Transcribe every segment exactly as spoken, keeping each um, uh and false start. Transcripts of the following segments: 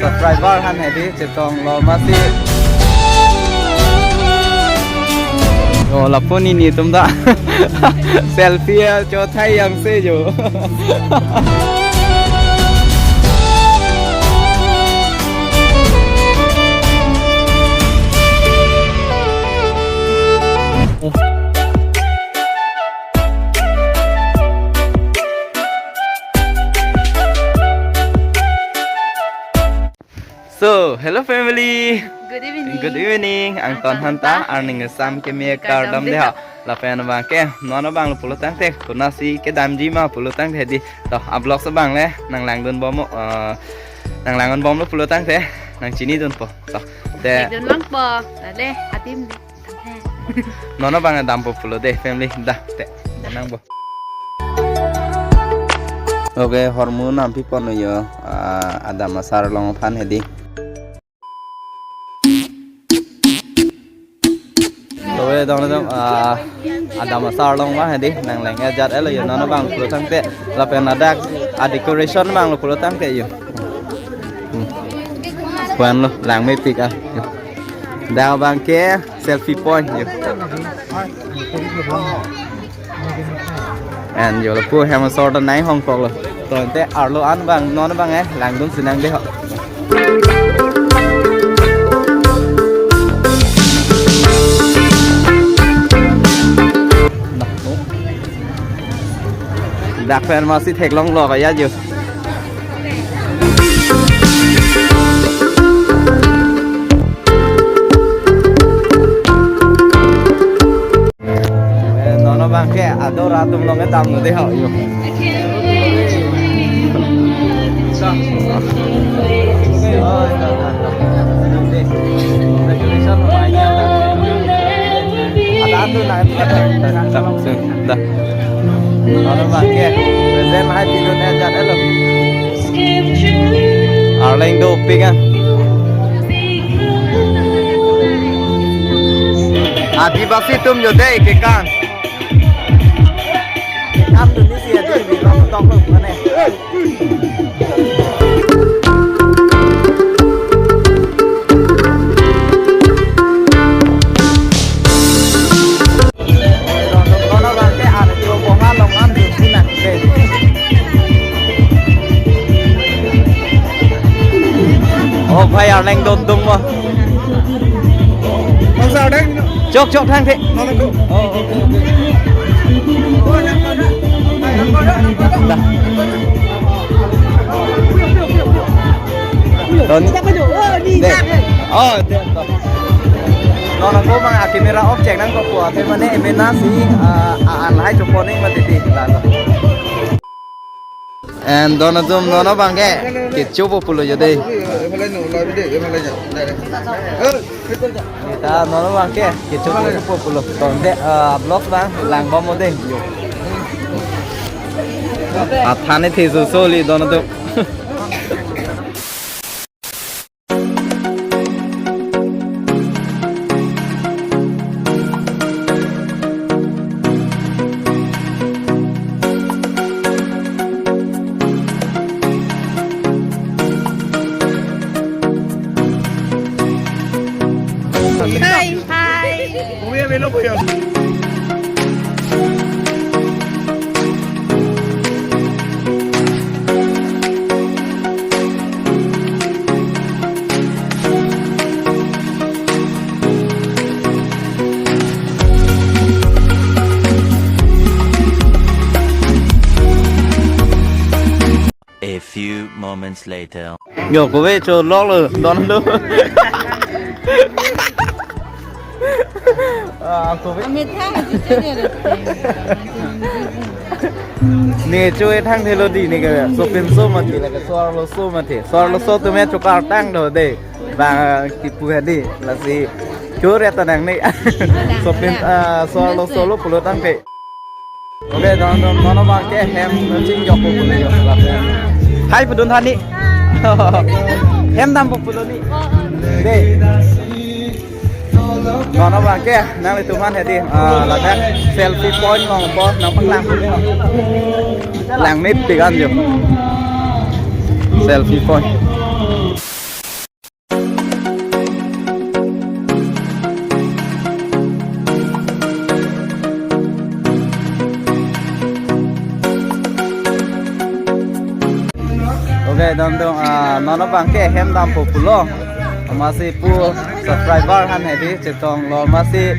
Subscriber han hedi chetonglo masi. Oh, lapu nelitum ta selfie chothai jangse jo. So, hello family. Good evening. Good evening. Angton hanta arning esam keme kardom dei ho. Lapen abangke non abanglo pulo tangte, konatsi kedamji ma pulo tangte di. To, a-vlog abang le nanglangdun bom, eh, nanglangdun bomlo pulo tangte, nangchinidunpo. To, te. Dun langpo, lale adim. Non abang dampo pulo dei family, da, te, nangpo. Okay, hormu nam pi pon yo, ah, adam asar along aphan hedi. Okay, dong dong, ah, adam asar along ma hedi, nangleng ajat elo yo, non abang pulo tangte, lapen ladak a-decoration abanglo pulo tangte yo. Hmm. Wan lo, langmepik ah. Yo. Dak abangke selfie point yo. And yo lapu hem asor ta nai hongkok lo. To ante arlo an abang, non abang eh, langdun sinang dei ho. Nah, oh. Dak pen masi theklonglo kaya jo. Eh, non abangke ador atum along kedam lo dei ho yo. Ada atum na. Dah. Aro abangke present hai pidun ajat elo. Arleng dopik ah. Adivasi atum jo dei kekang. Kekang tu ni si adi ni long tong lo mane. Oh, bhai, arleng dodung mo. Bang sa deng. Chok, chok, thang the. Mana ko? Oh, okay, okay. Dah. Don. Deh. Oh, deh. Non ako bang a-camera off check nangkok po. Ate mane emena si, ah, a-an lahai chokpo ning mati ti. Lalo. And don atum non abangke kechopo pulo jo dei. Eta non abangke kechopo pulo. Tonte, ah, vlog abang langbom dei jo. Athane the so soli don atum. Hi. Hi. A few moments later. Yo, kove cholok lo, don lo. Ah, kove. Ametha, aji chede re. Ne cho e thang thelo di ne ke, sopinso mati la ke, so-arloso mati. So-arloso atum chokar tang do dei. Bang kipu hadi, lasi chore ta nangne. Sopin, ah, so-arloso lo pulo tangte. Okay, don don, non abangke hem chingjokpo pulo jo. Hai pudun thani. Hem dampo pulo ni. Dei. Non abangke nanglitum aphan hedi, ah, ladak selfie point nangpo, nangpaklang pulo. Langmepik an jo. Selfie point. Dam dong, ah, non abang ke hem dampo pulo. Amatsi pu subscriber aphan hedi chetonglo amatsi,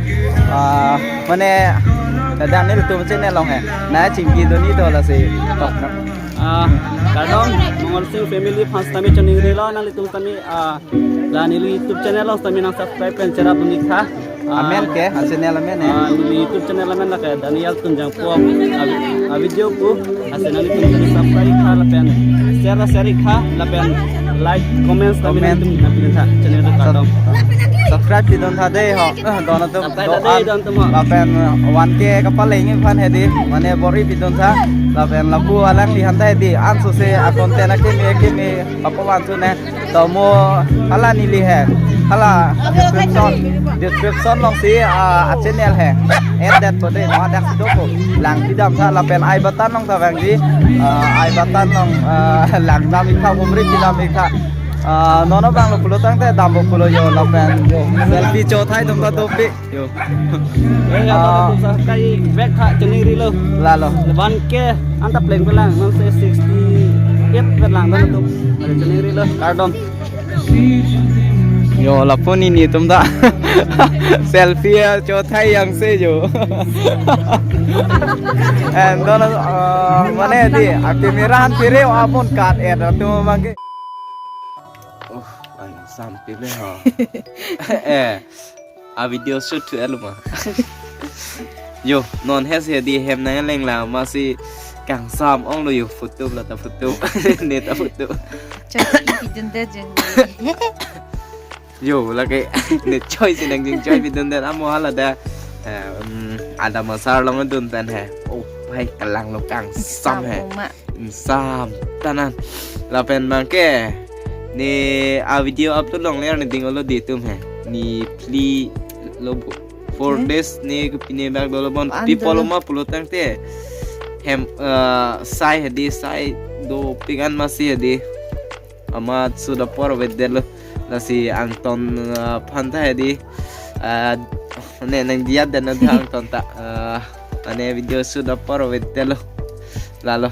ah, mane, kadang nelitum channel along he. Na chingki doni to lasi. Ah, kardom, Mongol Sing family aphan sitame choningrilo nanglitum sitame, ah, la neli YouTube channel along sitame nang subscribe pen cherap dun-ik tha. Ah, amen ke, a channel amen he. Ah, neli YouTube channel amen lake Daniel Tunjang Pok. Ah, ah, video ku, ah, channel itu subscribe tha lapen share, share tha lapen like, comment sitame, comment, nanglitum nangpidun tha channel itu, kardom. Subscribe pidun tha dei ho. Eh, don atum, subscribe don tha dei, an, don atum ho. Lapen one K kapaleng aphan hedi, mane bor-i pidun tha. Lapen lapu alangli aphan ta hedi, ansose a content akimi akimi papavan thu ne. To mo hala neli he, hala description, description alongsi, ah, a channel he. Add det po dei, mo dak si dopo. Lang pidam tha lapen I button along ta vangji, ah, I button along, ah, lang dam-ik tha, humri pidam-ik tha. Ah, non abang lo pulo tangte dampo pulo yo lapen selfie chothai atum ta dopik. Yo. Eh, ya, ah, to, to, sa kai back tha, choningrilo. Lalo. One K anta pleng pelang, non se sixty-eight pelang, don atum. Choningrilo, kardom. Yo, lapu neli atum ta selfie ya, chothai yang se yo. And don, uh, mane di, a camera aphan pire apun kat er atum abang ke. Oh, ang sampai le ha. Eh, a video shoot thu elu ma. Yo, non he si di hem nang leng la amatsi kangsam onglo yo, photo la ta photo. Ne ta photo. Choi si pidun det jeng. Yo, lake ne choi si nang jing choi pidun det amo hala da. Eh, um, Adam Asar along dun pen he. Oh, hai kalang lo kangsam he. Sam oma. Sam tanan. Lapen abang ke ne a video upload longle arni ding olo di atum he. Ne phli lo bo. Four, hmm, days ne ke pine bak dolo bon. An pi dolo. Polo ma pulo tangte. Hem, eh, sai hedi, sai dopik an amatsi hedi. Amat shoot apor avedetlo. Lasi angton, eh, aphan ta hedi. Eh, ne nang diat dan ada angton ta. Eh, ane video shoot apor avedetlo. Lalo.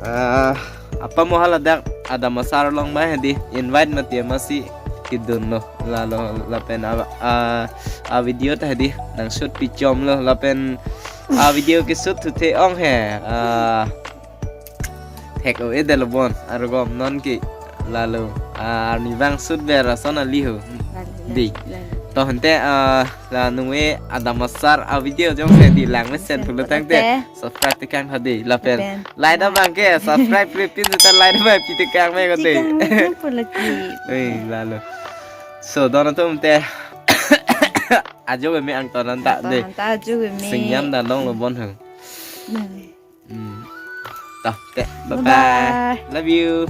Ah, apa mo hala dak Adam Asar along ma hedi invite mati amatsi kedunlo. Lalo lapen a, a, a video ta hedi nang shoot pichomlo lapen a video ke shoot thuthe ong he. Ah, thek-o-e detlo bon arugom non ke. Lalo, ah, arni abang shoot ber ason ali ho. Lalo, di. Lalo. To hente, ah, la nunge Adam Asar a video jongsi di langmesen pulo tangte. Te. Subscribe tekang hadi lapen. Lapen. Like abang ke, subscribe kri pin juta like abang pi tekang me ko de. Tekang me ko lagi. Eh, lalo. So, don atum te. Ajo me angton an ta de. Angton an ta ajo me. Singyam da longlo bon hang. Bye. Hmm. Toh, te. Bye-bye. Bye-bye. Love you.